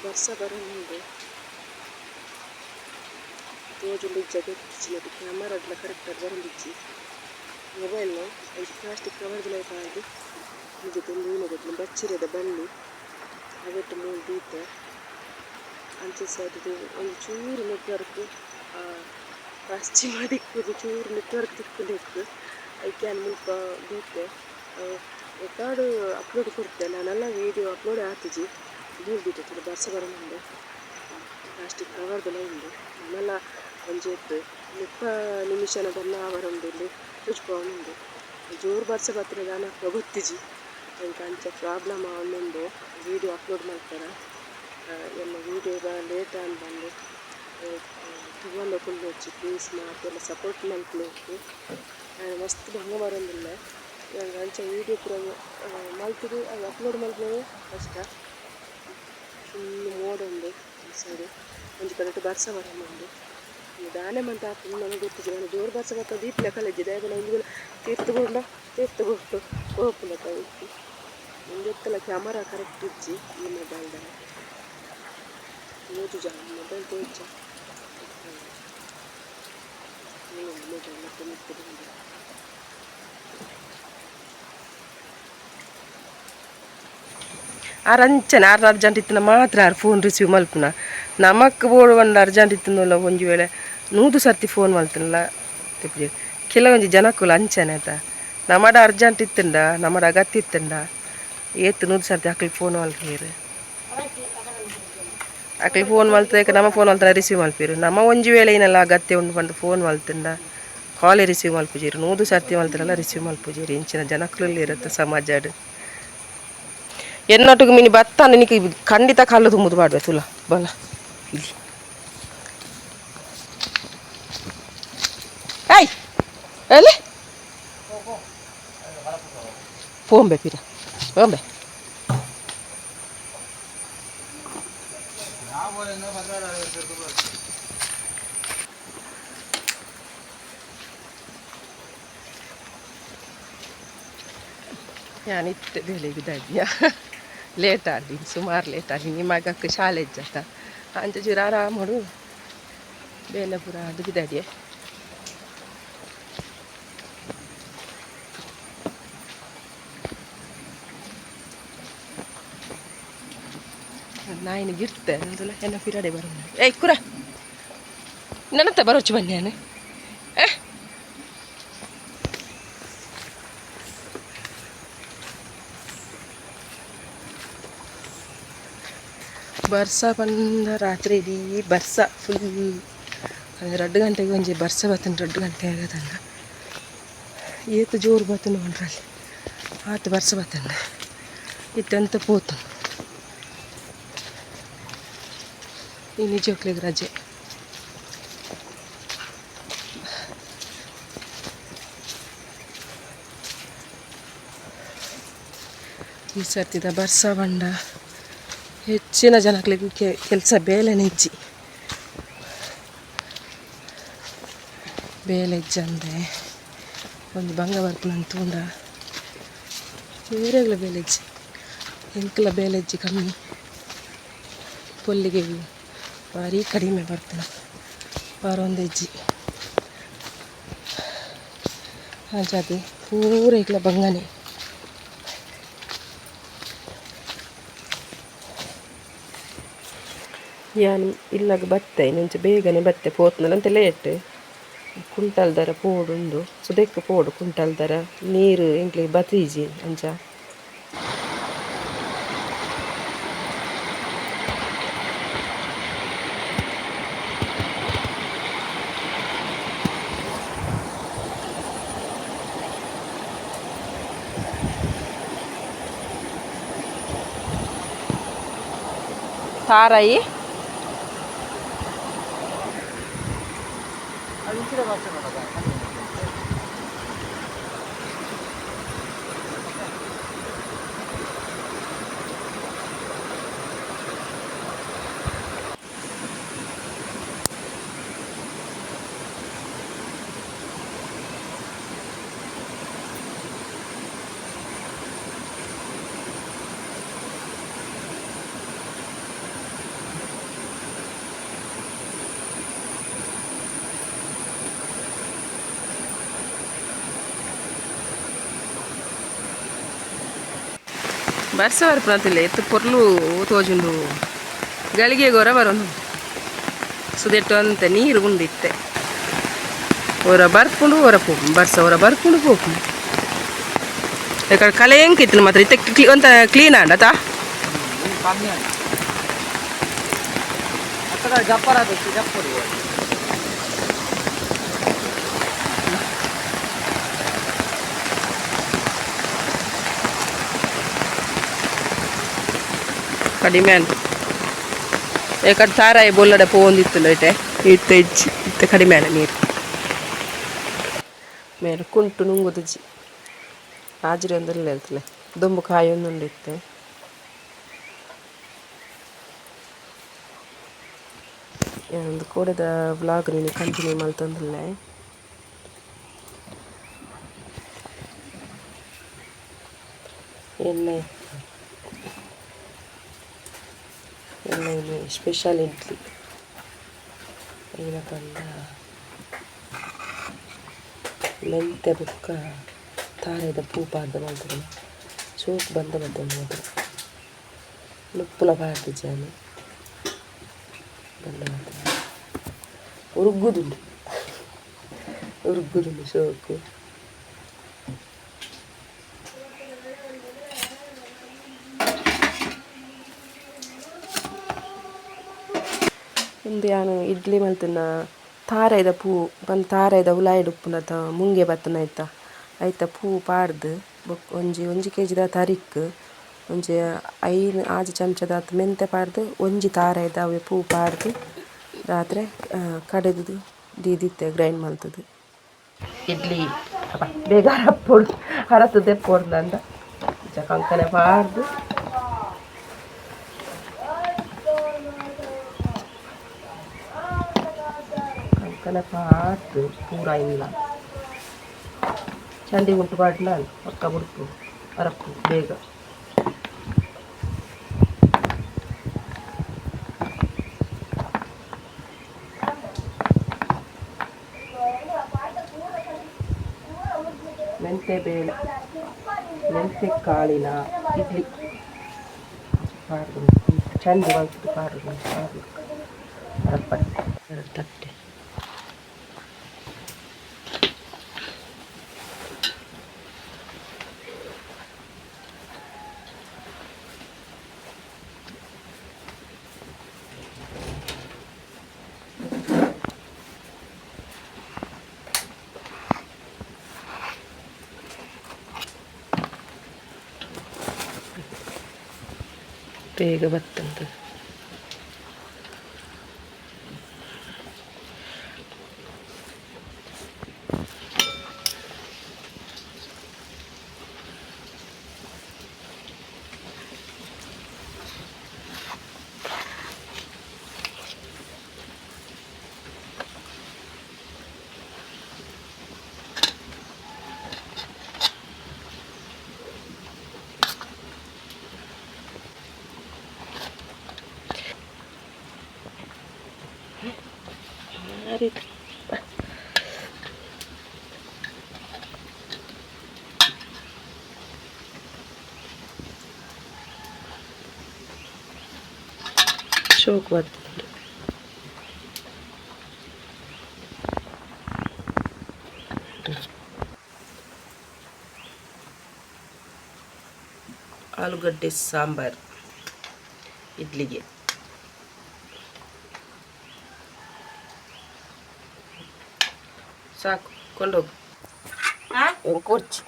ಬರ್ಸ ಬರೋನುಂಡು ತೋಜುಂಡು ಜಗತ್ತಿನ ಕ್ಯಾಮರಾ ಅಡ್ಲ ಕರೆಕ್ಟ್ ಆಗಿ ಬರೋಂದಿಜ್ಜಿ ಮೊಬೈಲ್ ಒಂಜಿ ಪ್ಲಾಸ್ಟಿಕ್ ಕವರ್ ದ ಪಾಡ್ದ್ ಒಂಜಿ ಬಚ್ಚಿರದ ಬಳ್ಳಿ ಅವೆಟ್ ಮೂಲು ದೀತೆ ಅಂಚೆ ಸೈಡ್ ಒಂಜಿ ಚೂರು ನೆಟ್ವರ್ಕ್ ಪಶ್ಚಿಮ ದಿಕ್ಕುದು ಚೂರು ನೆಟ್ವರ್ಕ್ ತಿಕ್ಕುಂಡು ಐಕೆ ಯಾನ್ ಮುಲ್ಪ ದೀತೆ ರೆಕಾರ್ಡ್ ಅಪ್ಲೋಡ್ ಕೊರ್ತೆ ನಾನೆಲ್ಲ ವೀಡಿಯೋ ಅಪ್ಲೋಡ್ ಆತಿಜಿ ಮೂಲು ದೀತೆ ಬರ್ಸ ಬರೋನುಂಡು ಪ್ಲಾಸ್ಟಿಕ್ ಕವರ್ದಲ ಉಂಡು ನಾನೆಲ್ಲ ಒಂಜಿ ಎತ್ತು 30 ನಿಮಿಷನ ಬನ್ನ ಬರೋಂದು ತೋಜ್ಪಾವೊಂದುಂಡು ಜೋರು ಬರ್ಸ ಬತ್ತಿನ ದಾನ ಗೊತ್ತಿಜಿ ಎಂಕ್ ಅಂಚ ಪ್ರಾಬ್ಲಮ್ ಆವೊಂದುಂಡು ವೀಡಿಯೋ ಅಪ್ಲೋಡ್ ಮಲ್ಪೆರ ಎನ್ನ ವೀಡಿಯೋ ಲೇಟ್ ಆಂಡ್ ಬಂದು ತೂವೊಂದು ಕುಲ್ಲೊಡ್ಚಿ ಪ್ಲೀಸ್ ಮಾತೆಲ್ಲ ಸಪೋರ್ಟ್ ಮಲ್ಪುಲೆ ಮಸ್ತ್ ಬಂಗ ಬರೋಂದುಲ್ಲೆ ಎಂಕ್ ಅಂಚ ವೀಡಿಯೋ ಪೂರ ಮಲ್ತುದು ಅವು ಅಪ್ಲೋಡ್ ಮಲ್ಪುನವೇ ಕಷ್ಟ ಫುಲ್ ಮೋಡ ಉಂಡು ಈ ಸೈಡ್ ಒಂಜಿ ಕಡೆಟ್ ಬರ್ಸ ಬರೋಂದುಂಡು ದಾನೆ ಮಂತ ಆಪುಂಡು ನಮಗೆ ಗೊತ್ತಿಜ್ಜಿ ನಾನು ಜೋರು ಬರ್ಸ ಬತ್ತ ದೀಪಲೆ ಕಲೆಜ್ಜಿ ದಾಯೆ ಒಂಜಿ ವೇಳೆ ತೀರ್ಥ ಬೋಂಡ ತೀರ್ಥ ಬೋಟ್ಟು ಪೋಪುಂಡತ್ತ ಇತ್ತು ಒಂಜೊತ್ತಲ ಕ್ಯಾಮರಾ ಕರೆಕ್ಟ್ ಇಜ್ಜಿ ಈ ಮೊಬೈಲ್ದ ತೋಜುಜ ಮೊಬೈಲ್ ತೋಜ ಮೊಬೈಲ್ ಮತ್ತೆ ಮಿತ್ತು ಬಂದು ಆರು ಅಂಚನೆ ಆರು ಅರ್ಜೆಂಟ್ ಇತ್ತಿನ ಮಾತ್ರ ಆರು ಫೋನ್ ರಿಸೀವ್ ಮಲ್ಪುನ ನಮಕ್ ಬೋಡು ಒಂದು ಅರ್ಜೆಂಟ್ ಇತ್ತಿನಲ್ಲ ಒಂಜಿ ವೇಳೆ 100 ಸರ್ತಿ ಫೋನ್ ಮಲ್ತನಲ್ಲ ಕೆಲವೊಂಜಿ ಜನಕ್ಕುಲು ಅಂಚನೆ ಆತ ನಮ್ಮಡ ಅರ್ಜೆಂಟ್ ಇತ್ತಂಡ ನಮ್ಮಡ ಅಗತ್ಯ ಇತ್ತಂಡ ಏತ್ 100 ಸರ್ತಿ ಅಕ್ಲಿ ಫೋನ್ ಮಲ್ಪೇರು ಅಕ್ಲಿ ಫೋನ್ ಮಲ್ತೇಕ ನಮ್ಮ ಫೋನ್ ಮಲ್ತನ ರಿಸೀವ್ ಮಲ್ಪೇರು ನಮ್ಮ ಒಂಜಿ ವೇಳೆ ಏನಲ್ಲ ಅಗತ್ಯ ಉಂಡು ಪಂಡ ಫೋನ್ ಮಲ್ತಂಡ ಕಾಲೇ ರಿಸೀವ್ ಮಲ್ಪುಜೀರು 100 ಸರ್ತಿ ಮಲ್ತನಲ್ಲ ರಿಸೀವ್ ಮಲ್ಪುಜೀರು ಇಂಚಿನ ಜನಕ್ಕುಲು ಇರುತ್ತೆ ಸಮಾಜಡ್ ಎನ್ನೊಟ್ಟಿಗೆ ಮಿನಿ ಬತ್ತ ನಿನಗೆ ಖಂಡಿತ ಕಲ್ಲು ತುಂಬುದು ಪಾಡ್ವೆ ತುಲ ಬಲ ಇಲ್ಲಿ ಏಯ್ ಎಲ್ಲಿ ಪೋಂಬೆ ಪಿರ ಪೋಂಬೆ ನಾನು ಇತ್ತೆ ಬೇಲೆಗೆ ದಾದ್ಯ ಲೇಟ್ ಆಗಿ ಸುಮಾರು ಲೇಟ್ ಆಗಿ ನಿಮಗಕ್ಕೆ ಶಾಲೆ ಇಜ್ಜತ್ತ ಅಂಚ ಚೂರು ಆರಾಮಡು ಬೇಲೆ ಪೂರ ಅದು ಬಿದ್ದಾಡಿಯೆ ನಾಯಿನ ಗಿರ್ತೆ ಅಂದಲ್ಲ ಎನ್ನ ಪಿರಾಡೆ ಬರೋಣ ಏಯ್ ಕುರ ನನ್ನತ್ತ ಬರೋಚು ಬನ್ನಿ ನಾನು ಬರ್ಸ ಬಂದ ರಾತ್ರಿ ಇಡೀ ಬರ್ಸ ಫುಲ್ 2 ಗಂಟೆಗೆ ಒಂಜಿ ಬರ್ಸ ಬತ್ತನ 2 ಗಂಟೆ ಆಗತಂಗ ಏತು ಜೋರು ಬತ್ತನ ಒಂಡ್ರಲ್ಲಿ ಆತು ಬರ್ಸ ಬತ್ತನ ಇತ್ತಂತ ಪೋತು ಈ ನಿಜಕ್ಲಿಗೆ ರಜೆ ಈ ಸರ್ತಿದ ಬರ್ಸ ಬಂಡ ಹೆಚ್ಚಿನ ಜನಗಳಿಗೆ ಕೆಲಸ ಬೇಲೆನೇ ಇಜ್ಜಿ ಬೇಲೆ ಇಜ್ಜಂದೆ ಒಂದು ಬಂಗ ಬರ್ಪುನಂತ ತೂಂಡ ಬೇರೆಗಳ ಬೇಲೆ ಇಜ್ಜಿ ಎಂಕಲ ಬೇಲೆ ಇಜ್ಜಿ ಕಮ್ಮಿ ಪೊಲ್ಲಿಗೆ ಭಾರಿ ಕಡಿಮೆ ಬರ್ಪುನ ಬಾರೊಂದು ಇಜ್ಜಿ ಅಂಚಾದ್ ಪೂರ ಇಕ್ಲ ಬಂಗನೆ ಯಾನ್ ಇಲ್ಲಾಗ ಬತ್ತೆ ಇನ್ನೊಂಚು ಬೇಗನೆ ಬತ್ತೆ ಪೋತ್ನಲ್ಲ ಲೇಟ್ ಕುಂಟಲ್ ದರ ಪೋಡುಂಡು ಸುದೆಕ್ ಪೋಡು ಕುಂಟಲ್ ದರ ನೀರು ಎಂಕ್ಲೆಗ್ ಬತ್ತೀಜಿ ಅಂಚ ತಾರಾಯಿ ಬರ್ಸ ಬರ್ಪುನತಿಲ್ಲ ಎತ್ತು ಪೊರ್ಲು ತೋಜುಂಡು. ಗಳಿಗೆ ಗೊರ ಬರೋನು ಸುದೆಟ್ಟು ಅಂತ ನೀರು ಉಂಡಿತ್ತೆ. ಒರ ಬರ್ಪುಂಡು ಒರ ಪೋಪುಂಡು, ಬರ್ಸ ಒರ ಬರ್ಪುಂಡು ಪೋಪುಂಡು. ಯಾಕಂದ್ರೆ ಕಲೆ ಎಂಕಿತ್ತು ಮಾತ್ರ ಇತ್ತೆ ಒಂತ ಕ್ಲೀನ್ ಆಂಡತಾ. ಕಮ್ಮಿ ಅತ್ತ ಜಪ್ಪರ ಜಪ್ಪರು. ಕಡಿಮೆ ಅಂತ ಯಾಕಂದ್ರೆ ತಾರಾಯಿ ಬೊಲ್ಲಡೆ ಪೋವೊಂದಿತ್ತು ಇತ್ತೆ ಇತ್ತೆ ಇಜ್ಜಿ, ಇತ್ತೆ ಕಡಿಮೆ ಆಂಡ ನೀರು. ಮೇಲೆ ಕುಂಟು ನುಂಗುದಿಜ್ಜಿ ಆಜಿರಿ ಒಂದಿಲ್ಲ ಹೇಳ್ತಲೆ ದುಂಬು ಕಾಯೊಂದುಂಡು ಇತ್ತೆ. ಒಂದು ಕೋಡೆದ ವ್ಲಾಗ್ ನೀನು ಕಂಟಿನ್ಯೂ ಮಲ್ತೊಂದುಲ್ಲೆ. ಎಣ್ಣೆ ಎಣ್ಣೆ ಸ್ಪೆಷಲ್ ಇಡ್ಲಿ ಏನಪ್ಪ ಅಂದ ಮೆಂತೆ ಬೊಕ್ಕ ತಾರೆದ ಪೂ ಪಾಡ್ದ್ ಮಲ್ತುದು ಸೋಕು ಬಂದ ಮಲ್ತೊಂದು ಮಾತ್ರ ನುಪ್ಪುಲ ಪಾಡ್ದಿಜ್ಜಾನಿ ಬಂದ ಮಲ್ತೊಂದು ಉರುಗ್ಗುದುಂಡು ಉರುಗ್ಗುದುಂಡು ಸೋಕು. ಉಂದು ಯಾನ್ ಇಡ್ಲಿ ಮಲ್ತಿನ ತಾರಾಯಿದ ಪೂ ಪಂದ್ ತಾರಾಯಿದ ಉಲಾಯಿಡ್ ಉಪ್ಪುನತ ಮುಂಗೆ ಬತ್ತುನ ಐತ ಐತ ಪೂ ಪಾಡ್ದ್ ಬೊಕ್ಕ ಒಂಜಿ ಒಂಜಿ ಕೆಜಿದ ತರಿಕ್ ಒಂಜಿ ಐನ್ ಆಜಿ ಚಮಚದಾತ್ ಮೆಂತೆ ಪಾಡ್ದ್ ಒಂಜಿ ತಾರಾಯಿದ ಅವೆ ಪೂ ಪಾಡ್ದ್ ರಾತ್ರೆ ಕಡೆದ್ ದೀದಿತ್ತೆ ಗ್ರೈಂಡ್ ಮಲ್ತುದು. ಇಡ್ಲಿ ಬೇಗ ಅರಪ್ಪೊಡು ಅರತ್ ದೆಪ್ಪೊಡು ಅಂಚ ಕಂಕನೆ ಪಾಡ್ದ್ ಕಂಕನೆ ಪಾಡ್ದ್ ಪೂರ ಇಲ್ಲ ಚಂಡಿ ಉಂಟು ಪಾಡ್ಲ ಪಕ್ಕ ಬುಡ್ಪು ಅರಪ್ಪು ಬೇಗ. ಮೆಂತೆ ಬೇಳೆ ಮೆಂತೆ ಕಾಳಿನ ಇಡ್ಲಿ ಪಾಡ್ದು ಚಂಡಿ ಮಲ್ತುದು ಪಾಡುದು ಪಾಡ್ದು ಅರಪ್ಪಡು ಎರಡು ತಟ್ಟೆ. ಬೇಗ ಬತ್ತಂತ ಶೋಕ್ ಬರ್ತುಂಡು. ಆಲೂಗಡ್ಡೆ ಸಾಂಬಾರ್ ಇಡ್ಲಿಗೆ. ಸಾಕು ಕೊಂಡೋಗು ಕೊರ್ಚಿ.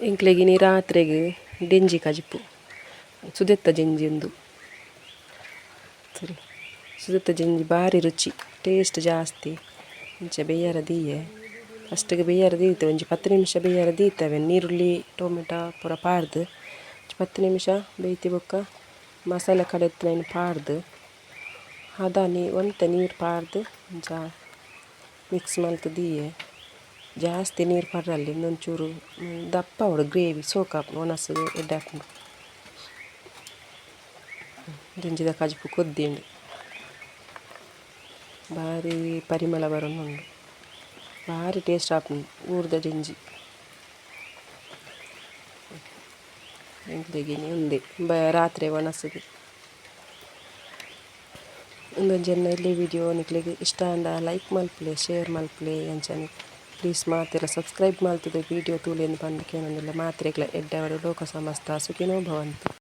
ಎಂಕ್ಲೆಗ್ ಇನಿ ರಾತ್ರೆಗ್ ಡೆಂಜಿ ಕಜಿಪು ಸುದೆತ್ತ ಜೆಂಜಿ ಉಂದು ಸರಿ. ಸುದೆತ್ತ ಜೆಂಜಿ ಬಾರಿ ರುಚಿ, ಟೇಸ್ಟ್ ಜಾಸ್ತಿ. ಇಂಚ ಬೇಯ್ಯರ ದೀಯೆ ಫಸ್ಟಿಗೆ ಬೇಯ್ಯರ ದೀತೆ ಒಂಜಿ 10 ನಿಮಿಷ ಬೇಯ್ಯರ ದೀತೆ ಅವೆನ್ ನೀರುಳ್ಳಿ ಟೊಮೆಟೊ ಪೂರ ಪಾಡ್ದು 10 ನಿಮಿಷ ಬೇಯ್ತಿ ಬೊಕ್ಕ ಮಸಾಲೆ ಕಡೆತ್ತ್ನೈನ್ ಪಾಡ್ದು ಹದ ನೀ ಒಂತೆ ನೀರು ಪಾಡ್ದು ಇಂಚ ಮಿಕ್ಸ್ ಮಲ್ತ್ ದೀಯೆ. ಜಾಸ್ತಿ ನೀರು ಪಾಡ್ರಲ್ಲಿ ಒಂಚೂರು ದಪ್ಪ ಆವೊಡು ಗ್ರೇವಿ ಸೋಕಾಪುಂಡು ಒಣಸುಗು ಎಡ್ಡೆ ಆಪುಂಡು. ದಿಂಜಿದ ಕಜಿಪು ಕೊದ್ದಿಂಡು. ಬಾರಿ ಪರಿಮಳ ಬರೊಂದುಂಡು ಬಾರಿ ಟೇಸ್ಟ್ ಆಪುಂಡು ಊರ್ದ ಜಿಂಜಿ. ಎಂಕ್ಲೆಗ್ ಇನಿ ಉಂದೆ ರಾತ್ರೆ ವನಸುಗು. ಉಂದೊಂಜಿ ಎನ್ನ ಎಲ್ಯ ವಿಡಿಯೋ ನಿಕ್ಲೆಗ್ ಇಷ್ಟ ಆಂಡ ಲೈಕ್ ಮಲ್ಪುಲೆ, ಶೇರ್ ಮಲ್ಪುಲೆ, ಅಂಚನೆ ಪ್ಲೀಸ್ ಮಾತೆರ್ಲ ಸಬ್ಸ್ಕ್ರೈಬ್ ಮಲ್ತುದು ವಿಡಿಯೋ ತೂಲೆ ಪಂದ್ ಕೇನೊಂದುಲ್ಲೆ. ಮಾತೆರೆಗ್ಲ ಎಡ್ಡೆ ಆವಡ್. ಲೋಕ ಸಮಸ್ತ ಸುಖಿನೋ ಭವಂತು.